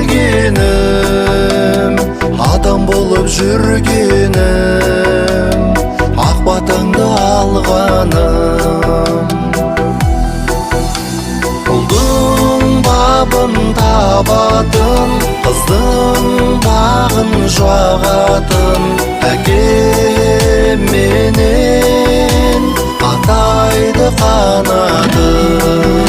келгенім, адам болып жүргенім, ақ батаңды алғаным. Ұлдың бабын табатын, қыздың бағын жағатын әке менен атайды қанатын.